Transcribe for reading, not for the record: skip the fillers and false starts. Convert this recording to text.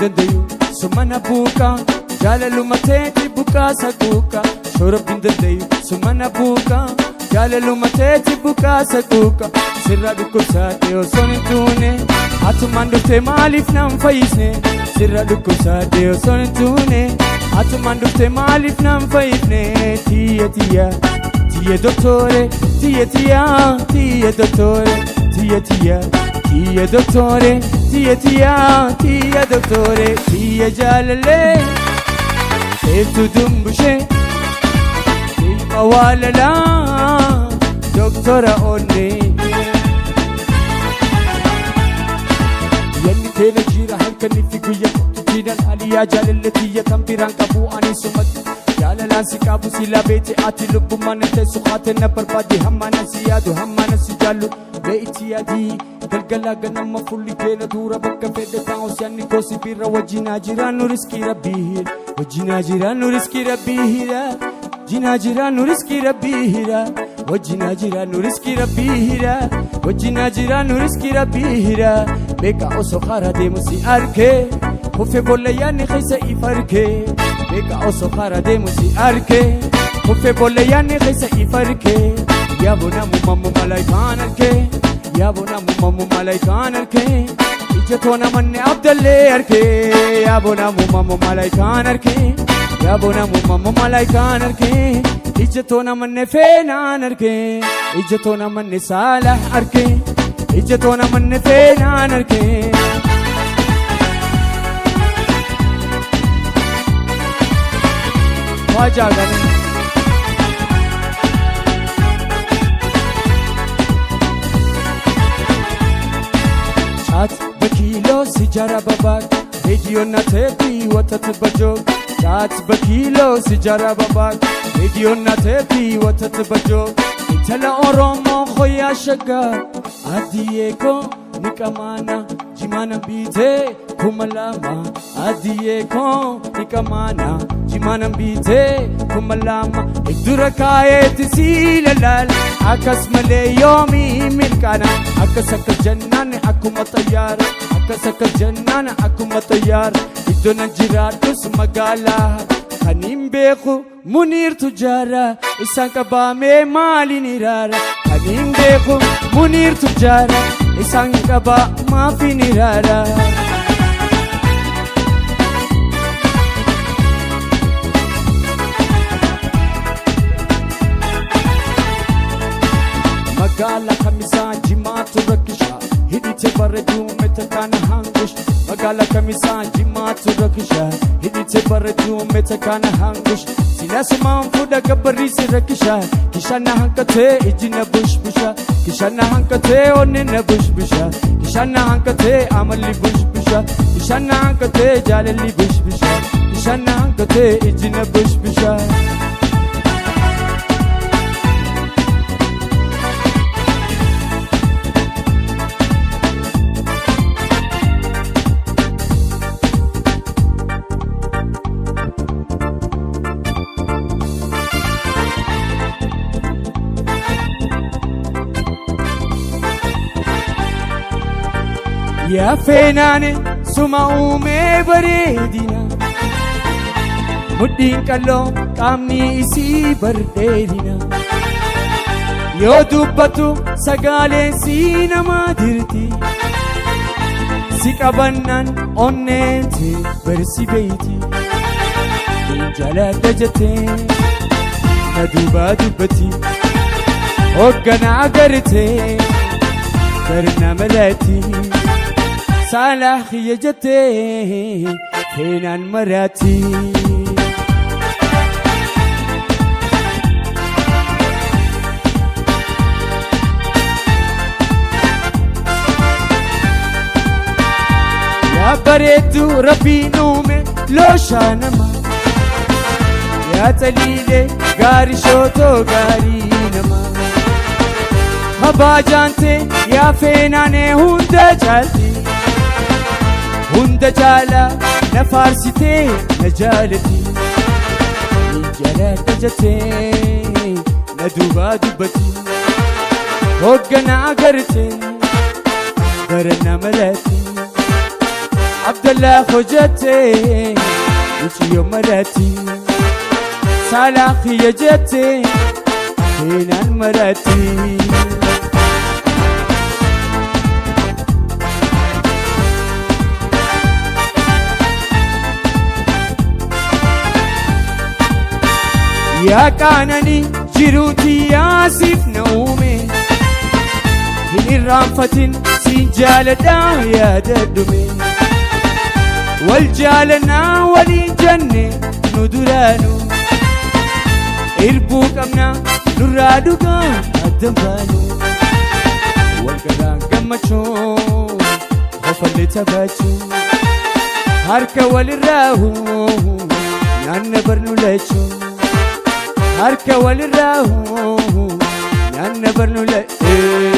Dandayu sumana buuqa jaalaluma teeti buqaasa quuqa soo Rabbiin dandayu sumana buuqa jaalaluma teeti buqaasa quuqa sirra dhukkubsaadhe osoo hin tuune atumaan dhuftee maaliif nan fayyisne sirra dhukkubsaadhe osoo hin tuune atumaan dhuftee maaliif nan fayyifne tiyya tiyya tiyya doktore tiyya tiyya tiyya doktore tiyya tiyya tiyya doktore tiyya tiyya tiyya doktore tiyya jaalalee teettu dumbushee ilma waalalaa doktora onnee. Yanni teena jira halkanii fi guyya tuttiidhaan aliyaa jaalallee tiyya tan biraan qabu ani sumatti jaalalaan si qabu si labeete ati lubbummaan hin teessu haate na barbaade hammaana si yaadu hammaana si jaallu le'itti yaadii galgala ganama fulli keena duura bakka fedhe taa'u si'anni koo si birra wajjinaa jiraannu riskii rabbii wajjinaa jiraannu riskii rabbii hira wajjinaa jiraannu riskii rabbii hira wajjinaa jiraannu riskii rabbii hira wajjinaa jiraannu riskii rabbii hira beeka osoo karaa deemu si arke kufe bolla yaanni keessa if arke beeka osoo karaa deemu si arke kufe bolla yaanni keessa if arke yaaboo namu malaayikaan arke yaaboo namu malaayikaan arke ija toona manne abdallee arke yaaboo namu malaayikaan arke yaaboo namu malaayikaan arke ija toona manne feenaan arke ija toona manne saala arke ija toona manne feenaan arke. Waajaa gane. ጫት በኪሎ ሲጃራ በባግ ሬዲዮና ቴፒ ወተት በጆግ ጫት በኪሎ ሲጃራ በባግ ሬዲዮና ቴፒ ወተት በጆግ intala Oromoo hoyaa shaggaa adiyeekoo ni qamaana jimaana biitee 2000 adiyeekoo ni qamaana jimaana biitee 2000 dura kaayeeti si lalaal akkas malee yoomii milkaana akkas akka jennaan akkuma xayyaara akkas akka jennaan akkuma xayyaara iddoo nan jiraadhus magaalaa kan hin beeku Muniir tujaara isaan qabaamee maaliin iraara kan hin beeku Muniir tujaara isaan qabaa maafiin iraara. Magaalaa kamisaa jimaatu rakkisha hidhite bareedduu meta kana hangush magaalaa kamisaa jimaatu rakkisha hidhite bareedduu meta kana hangush silaasumaan fuudha gabbarrii si rakkisha kishaana hanqatee iji na bushbusha kishaana hanqatee onni na bushbusha kishaana hanqatee amalli bushbusha kishaana hanqatee jaalalli bushbusha kishaana hanqatee iji na bushbusha. Yaa feenaane suma uumee bareedina mudhiin qalloo qaamni isii bardheerina yoo dubbatu sagaaleen sii nama dirti si qabannaan onneente barsi beeyti hin jaaladha jettee na duubaa dubbatti hoogganaa gartee garna malatti. Salah kiyya jettee feenaan maraatti. Yaa bareedduu rabbiin uume looshaa nama yaa xaliilee gaarii shootoo gaarii nama Kabaajaante yaa feenaanee hunda caalti hunda caala na faarsitee na jaalatti ni jaaladha jettee na duubaa dubbatti hoogganaa agartee gara nama laatti. Abdallaa hojjette muciyyoo maratti saalaa kiyya jette seenaan maratti. Yaa qaananii jiruuti yaasiif na uume hin irraanfatin siin jaaladhaa yaadadhume wal jaalannaa waliin jenne nu duraanu irbuu qabna nurraa dhugaa addan baanu wal garaan gammachuu kofallee taphachuu harka walirraa nyaanna barnu lachuu harka walirraa nyaanna barnu lachuu.